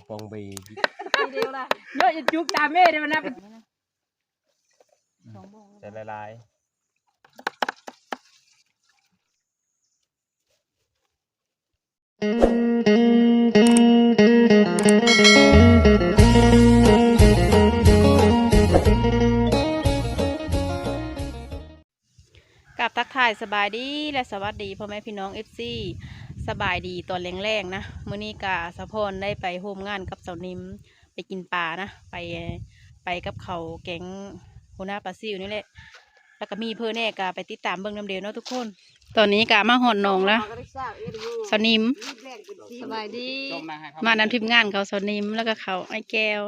ປອງເບ ເດີລະ ເຍາະຈະຈຸກຕາແມ່ເດ້ມັນນະ ໃສ່ຫຼາຍໆ. ກາບທັກທາຍສະບາຍດີ ແລະ ສະຫວັດດີພໍ່ແມ່ພີ່ນ້ອງເອັຟຊີ ສະບາຍດີຕອນແລງໆນະ. ມື້ນີ້ກະສາວພອນໄດ້ໄປຮ່ວມງານກັບສາວນິມ ໄປກິນປານະ ໄປ ໄປກັບເຂົາແກງຫົວໜ້າປາຊິວນີ້ແຫຼະ ແລ້ວກະມີເພິ່ນແດ່ ກະໄປຕິດຕາມເບິ່ງນຳເດີເນາະທຸກຄົນ. ຕອນນີ້ກະມາຮອດໜອງແລ້ວ ສາວນິມ ສະບາຍດີ ມານຳທີມງານເຂົາ ສາວນິມ ແລ້ວກະເຂົາ ອ້າຍແກ້ວ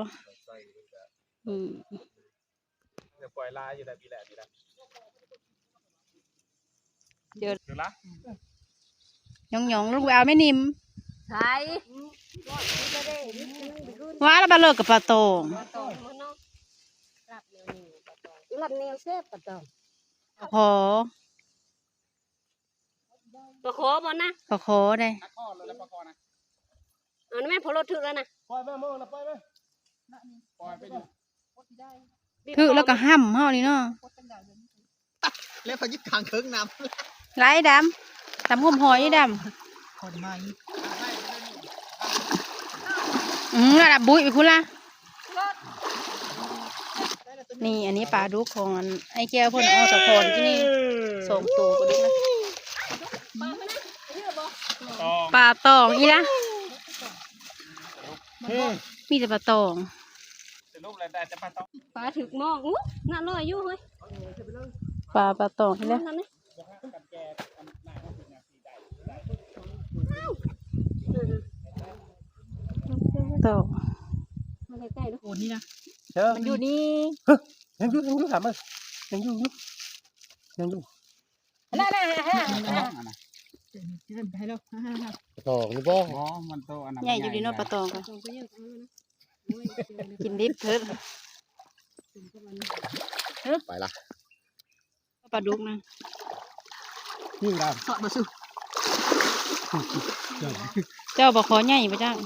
ອືມ ດຽວປ່ອຍລາຍຢູ່ໄດ໋ ປີແລກນີ້ນະ ເຈີ ເຈີລະ ຫຍ້ອງໆ ລົງໄປເອົາແມ່ນິມ ໃສ ວ່າລະບາດເລີກກັບປາຕອງ ລັບແນວແຊບປາຕອງ ພໍ ປາຄໍບໍ່ນະ ປາຄໍໄດ໋ ປາຄໍນະ ອັນນັ້ນແມ່ນພໍລົດຖືກແລ້ວນະ ປ່ອຍແມ່ມອງນະ ປ່ອຍແມ່ ປ່ອຍໄປຢູ່ ຖືກແລ້ວກໍຫ້ຳເຮົານີ້ເນາະ ແລ້ວເຂົາຍຶດຂ້າງເຄິ່ງນຳ ໄຫຼດຳ ຕຳຫຸ້ມຫອຍນີ້ດຳ ຄົນໃໝ່ ອືມ ລະດັບບຸ້ຍໄປພຸ້ນລະ. ນີ້ ອັນນີ້ປາດຸກຂອງອັນອ້າຍແກ້ວເພິ່ນ ເອີ ສາວພອນ ທີ່ນີ້ ສອງໂຕ ປາດຸກນະ ປາຕອງອີ່ລະ ມີແຕ່ປາຕອງ ປາຖືກມອງ ອູ້ ໜ້າລອຍຢູ່ເຮີ້ຍ ປາ ປາຕອງອີ່ລະ. ໂຕ ມັນໃກ້ໆ ໂອນນີ້ນະ ເອີ ມັນຢູ່ນີ້ ເຮີ້ຍ ຍັງຢູ່ ຍັງຢູ່ ຖາມເບິ່ງ ຍັງຢູ່ ຍັງຢູ່ ນັ້ນ ນັ້ນ ປາຕອງນີ້ບໍ່ ອໍ ມັນໂຕອັນນັ້ນ ໃຫຍ່ຢູ່ດີເນາະ ໃຫຍ່ ປາຕອງກໍ ກິນດິບເທີ ໄປລະ. ປາດຸກນະ ນີ້ລະ ຊອດມາຊື້ ເຈົ້າບໍ່ຂໍໃຫຍ່ບໍ່ຈ້າງ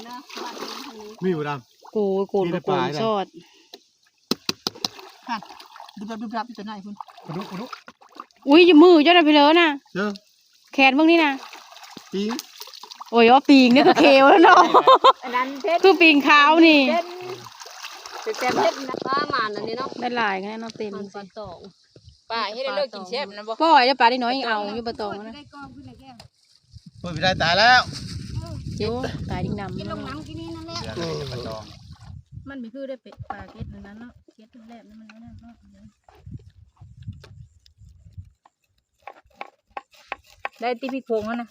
ມີບໍ່ດຳ ໂກຍໂກນ ມີແຕ່ປາ ໂກນຊອດ ຫັ້ນ ດຸບດັບ ດຸບດັບຢູ່ຕົວໃນພຸ້ນ ປາດຸກ ປາດຸກ ອຸ້ຍ ຢູ່ມືເຈົ້ານະ ພີ່ເລີນະ ເອີ ແຂນເບິ່ງນີ້ນະ ປີງ ໂອ້ຍ ເອົາປີງນີ້ຄືເຄວແລ້ວເນາະ ອັນນັ້ນເພັດ ຄືປີງຂາວນີ້ ເປັນ ເປັນແຕ່ເພັດນະ ປາມານອັນນີ້ເນາະ ໄດ້ຫຼາຍຂະໜາດເນາະ ເຕັມ ປາຕອງ ປາເຮັດໃຫ້ເລີກກິນແຊບນະບໍ່ ປ່ອຍແລ້ວ ປາໄດ້ນ້ອຍຍັງເອົາຢູ່ ປາຕອງນະ ເປີດໄປໄດ້ຕາຍແລ້ວ ໂອ້ ຕາຍດິງນຳ ກິນລົງນ້ຳກິນນີ້ນັ້ນແຫຼະ ເອີ ປາຕອງ ມັນມີຄືໄດ້ເປັນປາເກັດນັ້ນເນາະ ເກັດແຫຼບນັ້ນມັນນັ້ນເນາະ ໄດ້ຕິພິກໂພງຫັ້ນນະ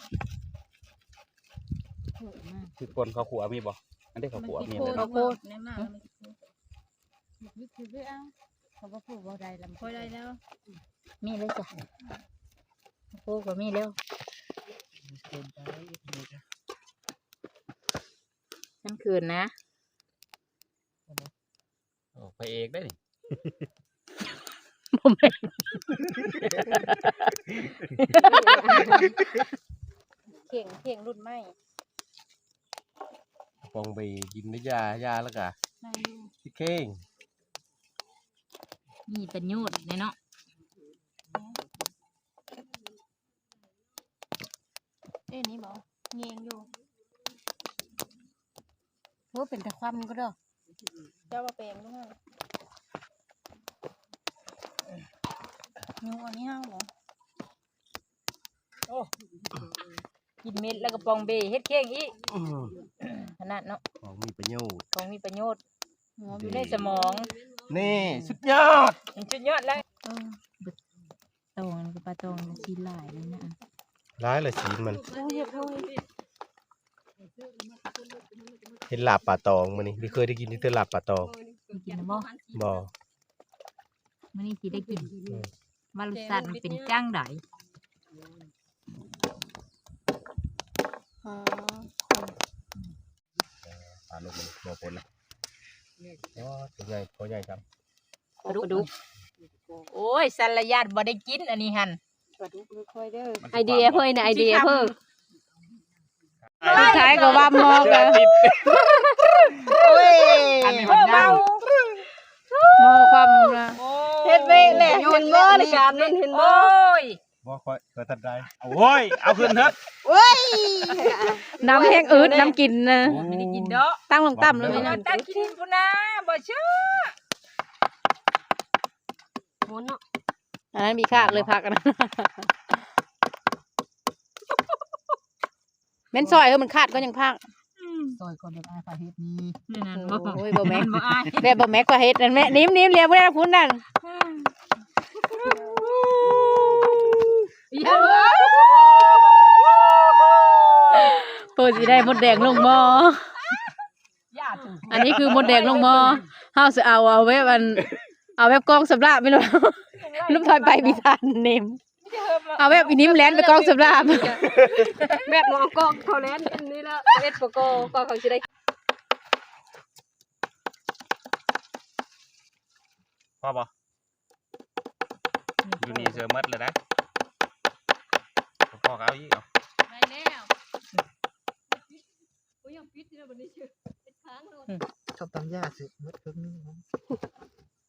ພິກໂພງເຂົ້າຂົ້ວມີບໍ່ ອັນນີ້ເຂົ້າຂົ້ວມີ ເຂົ້າໂພດ ເຂົາບໍ່ປູກບໍ່ໄດ້ລຳ ຄ່ອຍໄດ້ແລ້ວ ມີແລ້ວຈ້ະ ປູກກໍມີແລ້ວ ມັນຄືນນະ ໂອ້ ພະເອກເດ້ນີ້ ບໍ່ແມ່ນ ເຄັ່ງ ເຄັ່ງລຸ້ນໃໝ່ ປອງເບກິນໄດ້ຢາ ຢາແລ້ວກະ ຊິເຄັ່ງ ມີປະໂຫຍດແດ່ເນາະ. ເອີ ນີ້ບໍ່ ແຍງຢູ່ ໂອ້ ເປັນຕາຄວາມກໍດອກ ເຈົ້າວ່າແປງດູຫັ້ນ ຍຸງອັນນີ້ເຮົາບໍ່ ໂອ້ ກິນເມັດແລ້ວກໍປ່ອງເບ ເຮັດເຄັ່ງອີກ ອືມ ຂະໜາດເນາະ ຂອງມີປະໂຫຍດ ຂອງມີປະໂຫຍດ ຫົວມີ ຢູ່ໃນສະໝອງ ນີ້ສຸດຍອດ ສຸດຍອດເລີຍ ເອີ ຕອງ ປາຕອງຊີ້ນຫຼາຍເລີຍນະ ຫຼາຍລະຊີ້ນມັນ ເຮັດລາບປາຕອງມື້ນີ້ ບໍ່ເຄີຍໄດ້ກິນຈັກເທື່ອລາບປາຕອງ ກິນແລ້ວບໍ່ ບໍ່ ມື້ນີ້ຊິໄດ້ກິນ ອືມ ວ່າລົດຊາດມັນເປັນຈັ່ງໃດ ອໍ ປາດຸກມັນບໍ່ພົ້ນນະ ໂອ້ ຕົວໃຫຍ່ ຕົວໃຫຍ່ຈັງ ປາດຸກ ໂອ້ຍ ສັນລະຍາດບໍ່ໄດ້ກິນອັນນີ້ຫັ້ນ ປາດຸກຄ່ອຍເດີ ໄອເດຍເພິ່ນນະ ໄອເດຍເພິ່ນ ສຸດທ້າຍກໍວ່າໝໍ້ກໍ ໂອ້ຍ ອັນນີ້ມັນເບົາ ໝໍ້ຄວ່ຳນະ ເຮັດເວະແຫຼະ ເຫັນບໍ່ ໃນການນັ້ນເຫັນບໍ່? ໂອ້ຍ ບໍ່ ຂ້ອຍ ຂ້ອຍທັນໄດ້ ໂອ້ຍ ເອົາຂຶ້ນເທີດ ໂອ້ຍ ນ້ຳແຮງອຶດ ນ້ຳກິນນະ ບໍ່ໄດ້ກິນດອກ ຕັ້ງລົງຕ່ຳເລີຍ ຕັ້ງກິນພຸ້ນນະ ບໍ່ເຊື່ອ ໝູນເນາະ ອັນນັ້ນມີຄາກເລີຍ ຜັກອັນນັ້ນ ແມ່ນຊອຍເອີ ມັນຂາດກ່ອນຈັ່ງພາກ ອືມ ຊອຍກ່ອນແບບອ້າຍຂ້ອຍເຮັດນີ້ ແມ່ນບໍ່? ໂອ້ຍ ບໍ່ແມ່ນ ບໍ່ອາຍ ແບບບໍ່ແມ່ນຂ້ອຍເຮັດນັ້ນແມ່ ນິ້ມໆ ລຽວບໍ່ໄດ້ພຸ້ນນັ້ນ ໂອ້ ຊິໄດ້ມົດແດງລົງໝໍ້ ອັນນີ້ຄືມົດແດງລົງໝໍ້ ເຮົາຊິເອົາ ເອົາແບບອັນ ເອົາແບບກ້ອງສຳລາບແມ່ນບໍ່? ລະຖອຍໄປບໍ່ທັນເນັມ ເອົາແບບອີນິມແລ່ນໄປກ້ອງສຳລາບ ແບບບໍ່ເອົາກ້ອງເຂົ້າແລ່ນອັນນີ້ລະ ເອັດປະກອບ ກວ່າເຂົາຊິໄດ້ ພໍບໍ່? ຢູ່ນີ້ເສີມໝົດແລ້ວນະ ພໍກໍເອົາອີກ ເອົາ ໄດ້ແລ້ວ ໂອ້ຍ ຍັງປິດຢູ່ເດີບັດນີ້ ເຮັດຄ້າງໂລດ ອືມ ຊອບຕຳຢາຊື້ໝົດເຄິ່ງໜຶ່ງ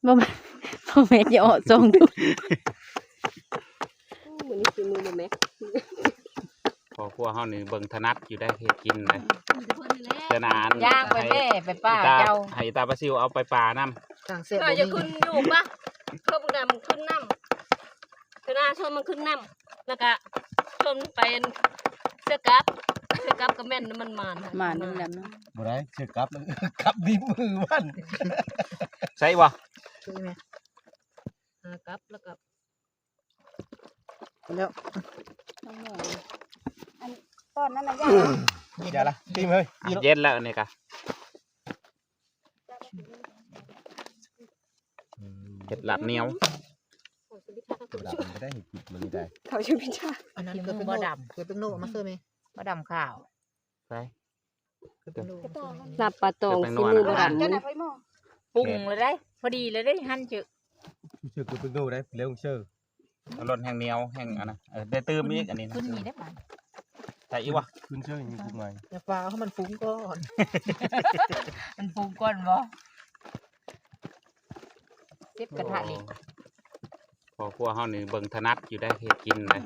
ບໍ່ແມ່ນ ບໍ່ແມ່ນ ຢ່າເອາະສົ່ງດູ ໂອ້ ມື້ນີ້ຊິມືບໍ່ແມັກ ພໍ່ຄົວເຮົານີ້ເບິ່ງຖະໜັດຢູ່ໄດ໋ ເຮັດກິນໄດ໋ ເທື່ອໜ້າ ຍ່າງໄປແມ່ ໄປປ່າເຈົ້າ ໃຫ້ຕາປາຊິວເອົາໄປປ່ານຳ ທາງເສດ ຂ້ອຍບໍ່ມີ ຢາກຂຶ້ນຢູ່ປະ ເຂົາບໍ່ນຳຂຶ້ນນຳ ເທື່ອໜ້າຊວນມັນຂຶ້ນນຳ ແລ້ວກະຊວນໄປອັນເສືອກັບ ເສືອກັບກໍແມ່ນມັນໝານ ໝານນຳແຫຼະເນາະ ບໍ່ໄດ້ ເສືອກັບ ກັບດີມືມັນ ໃສ່ບໍ່? ຄືແມ່ ຫາກັບແລ້ວກໍ ແລ້ວ ອັນຕອນນັ້ນນະ ຢ່າລະ ຕິມເຮີ້ຍ ອ່ະ ເຢັນແລ້ວອັນນີ້ກະ ເຮັດລາບໜຽວ ລາບມັນກໍໄດ້ເຮັດກິນມື້ນີ້ໄດ້ ເຂົາຊິພິຈາ ອັນນັ້ນເກີດເປັນໂນ ເກີດເປັນໂນ ເອົາມາເສີມແມ່ ບໍ່ດຳຂາວ ໃສ່ ເກີດເປັນໂນ ລາບປາຕອງ ເກີດເປັນໂນ ສີມືບໍ່ດຳ ປຸງແລ້ວໄດ໋ ພໍດີແລ້ວໄດ໋ ຫັ້ນເຈີ ເຊີເກີດເປັນໂນໄດ້ ແລ້ວເຊີ ມັນລົດແຮງໜຽວ ແຮງອັນນະ ເອີ ໄດ້ຕື່ມອີກ ອັນນີ້ນະ ຂຶ້ນນີ້ໄດ້ບາດ ໃສ່ອີກວະ ຂຶ້ນເຊີຍັງປຸກໃໝ່ ຢ່າຟ້າວໃຫ້ມັນຟຸງກ່ອນ ມັນຟຸງກ່ອນບໍ່? ເຈັບກະທະເຫຼັກ ພໍ່ຄົວເຮົານີ້ເບິ່ງຖະໜັດຢູ່ໄດ໋ ເຮັດກິນໄດ໋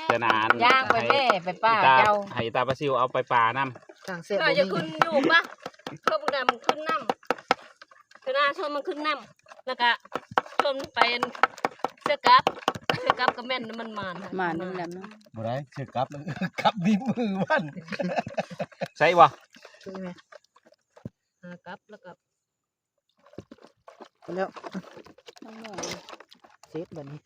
ເທື່ອໜ້າ ຍ່າງໄປແມ່ ໄປປ່າເຈົ້າ ໃຫ້ຕາປາຊິວເອົາໄປປ່ານຳ ທາງເສດ ຂ້ອຍຢາກຂຶ້ນຢູ່ປະ ເຂົາບໍ່ນຳຂຶ້ນນຳ ເທື່ອໜ້າຊວນມັນຂຶ້ນນຳ ແລ້ວກະຊວນໄປອັນເສືອກັບ ເສືອກັບກໍແມ່ນມັນໝານ ໝານນຳແຫຼະເນາະ ບໍ່ໄດ້ ເສືອກັບ ກັບດີມືມັນ ໃສ່ບໍ່? ຄືແມ່ ຫາກັບແລ້ວກໍ ແລ້ວ ເສັດບັດນີ້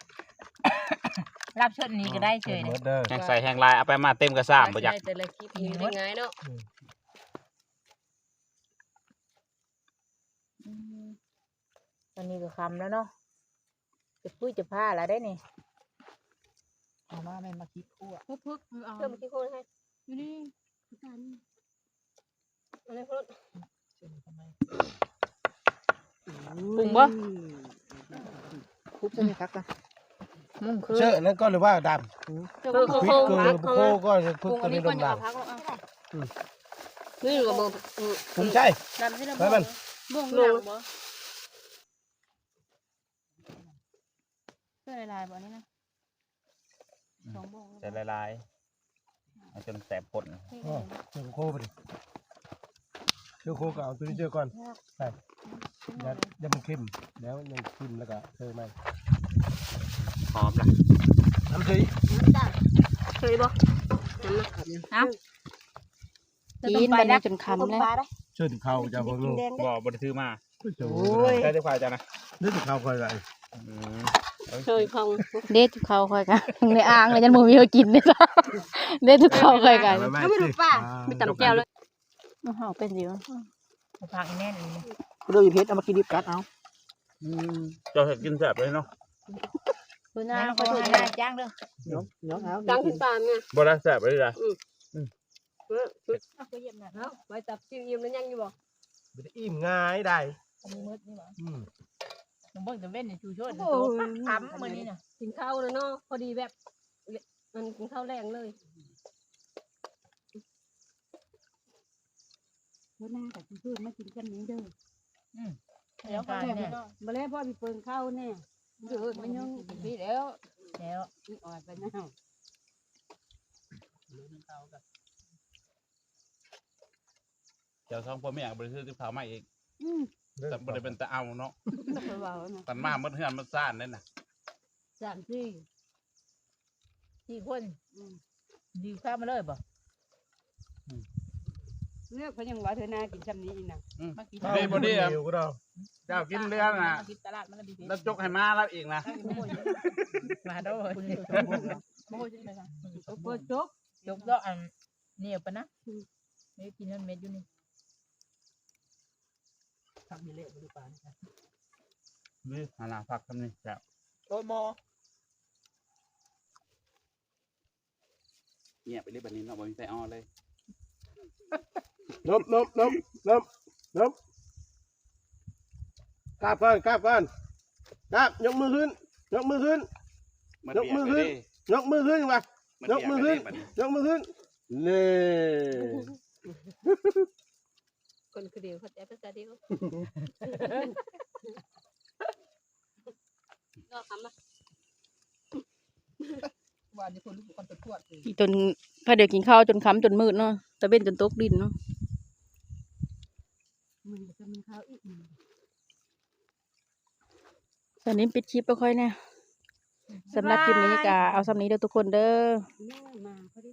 ລາບເຊີນນີ້ກໍໄດ້ເຊີຍເດ້ ແຮງໃສ່ແຮງຫຼາຍ ເອົາໄປມາເຕັມກະຊາມບໍ່ຈັກ ແຕ່ລະຄລິບນີ້ໄດ້ງ່າຍເນາະ ອືມ ອືມ ອັນນີ້ກໍຄ່ຳແລ້ວເນາະ ຈະປຸ້ຍຈະພ້າແລ້ວເດ້ນີ້ ເອົາມາແມ່ນໝາກຂີ້ຄົວ ເພິກໆ ເອົາ ເອີ ໝາກຂີ້ຄົວໃຫ້ ຢູ່ນີ້ ອັນນີ້ພຸ້ນ ປຸງບໍ່? ຄຸບໃສ່ໃນຜັກກ່ອນ ມຸງຄື ເຊີອັນນັ້ນກ່ອນ ຫຼືວ່າດຳ? ເອີ ເອີ ເອີ ເອີ ໂຄກ່ອນ ເພິກຕົວນີ້ລົງດຳ ອືມ ນີ້ກໍບໍ່ ອືມ ປຸງໃສ່ ດຳຊິໄດ້ ໄປມັນ ບ່ວງຫຼັງບໍ່? ເອີ ຫຼາຍໆ ບໍ່ນີ້ນະ ອືມ ສອງບ່ວງ ໃສ່ຫຼາຍໆ ເອົາຈົນແສບກົ້ນ ອໍ ເຈີໂຄໄປດິ ເຈີໂຄກໍເອົາຕົວນີ້ເຈີກ່ອນ ໃສ່ ຢ່າ ຢ່າມັນເຄັມ ແລ້ວຍັງເຄັມແລ້ວກໍເທີໃໝ່ ຫອມລະ ນ້ຳເຊີ ເຊີບໍ່? ນ້ຳນະ ເອົາ ກິນບັດນີ້ຈົນຄ່ຳແລ້ວ ເຊີນເຂົ້າຈາກພວກລູກ ບໍ່ ບໍ່ໄດ້ຖືມາ ໂອ້ຍ ໄດ້ແຕ່ຂວາເຈົ້ານະ ໄດ້ແຕ່ເຂົ້າຂ້ອຍກໍ ອືມ ເຊີນເຂົ້າ ເດ້ເຂົ້າຂ້ອຍກໍ ໃນອ່າງແລ້ວຍັງບໍ່ມີໃຫ້ກິນເດ້ ເດ້ເຂົ້າຂ້ອຍກໍ ເອົາມາດູປ້າ ມີຕຳແຈ່ວເລີຍ ເຮົາເປັນຢູ່ ຜັກແໜ້ນ ເດີ ເຜັດ ເອົາມາກິນດິບກັດເອົາ ອືມ ເຈົ້າເຮັດກິນແຊບເລີຍເນາະ ເພິ່ນນະ ເຂົາເຮັດງານຈ້າງເດີ ເນາະ ເນາະ ເອົາ ຈ້າງຂຶ້ນຕາມນະ ບໍ່ໄດ້ແຊບເລີຍ ອືມ ອືມ ເອີ ເອົາໄປຢ້ຽມນະ ເອົາ ໄວ້ຕັບກິນອີ່ມແລ້ວຍັງຢູ່ບໍ່? ບໍ່ໄດ້ອີ່ມງ່າຍໃດ ອັນນີ້ໝົດນີ້ຫວາ? ອືມ ເບິ່ງຕາເວັນນີ້ ຊູຊົນ ໂອ້ຍ ຄ່ຳມື້ນີ້ນະ ກິນເຂົ້າແລ້ວເນາະ ພໍດີແບບ ມັນກິນເຂົ້າແລງເລີຍ. ມື້ໜ້າກໍຊິເພິ່ນມາກິນກັນນີ້ເດີ. ອືມ ແລ້ວກໍແລ້ວ ບໍ່ແລ້ວພໍຊິເປີງເຂົ້າແນ່ ເດີ ມັນຍັງ ນີ້ແລ້ວ ແລ້ວ ອອຍໄປແລ້ວ ເຈົ້າສອງຜົວເມຍກໍບໍ່ໄດ້ຊື້ກັບເຂົ້າມາອີກ. ອືມ ແຕ່ບໍ່ໄດ້ເປັນຕາເອົາເນາະ ບໍ່ໄດ້ເວົ້ານະ ກັນມາໝົດເຮືອນໝົດຊານເດ້ນະ ສາມສີ່ ສີ່ຄົນ. ອືມ ດີຂ້າມມາເລີຍບໍ່? ອືມ ເລືອກເພິ່ນຍັງວ່າເທື່ອໜ້າກິນຊ່ຳນີ້ອີກນະ. ອືມ ມາກິນ ດີບໍ່ດີ ເຈົ້າກິນເຫຼືອນະ ກິນຕະຫຼາດມັນລະດີ ລະຈົກໃຫ້ໝາລາວອີກນະ. ມາໂດຍ ບໍ່ຈົກ ຈົກດອກ ອັນໜຽວປານນະ. ອືມ ນີ້ກິນນັ້ນເມັດຢູ່ນີ້ ຄັກນີ້ແຫຼະ ບໍ່ໄດ້ປານນີ້ ນີ້ຫາໜ້າພັກຊ່ຳນີ້ແຊບ. ໂອ້ຍ ໝໍ ງຽບໄປເລີຍບັດນີ້ເນາະ ບໍ່ມີໃຜອ້ອເລີຍ. ລົບ ລົບ ລົບ ລົບ ລົບ ກາບກ່ອນ ກາບກ່ອນ ກາບ ຍົກມືຂຶ້ນ ຍົກມືຂຶ້ນ ຍົກມືຂຶ້ນ ຍົກມືຂຶ້ນວ່າ ຍົກມືຂຶ້ນ ຍົກມືຂຶ້ນ ນີ້ ຄົນຄືດຽວ ເຂົ້າໃຈພາສາດຽວ ກໍຄຳວ່າ ວ່ານີ້ຄົນລູກຄົນໄປກວດເລີຍ ອີ່ຕົນ ພາດຽວກິນເຂົ້າຈົນຄ່ຳຈົນມືດເນາະ ຕາເວັນຈົນຕົກດິນເນາະ. ມື້ນີ້ກໍຈະມີເຂົ້າອີກ ອືມ ສາວນິມປິດຄລິບບໍ່ຄ່ອຍແນ່. ສຳລັບຄລິບນີ້ກໍເອົາຊ່ຳນີ້ເດີທຸກຄົນເດີ ມາພໍດີ.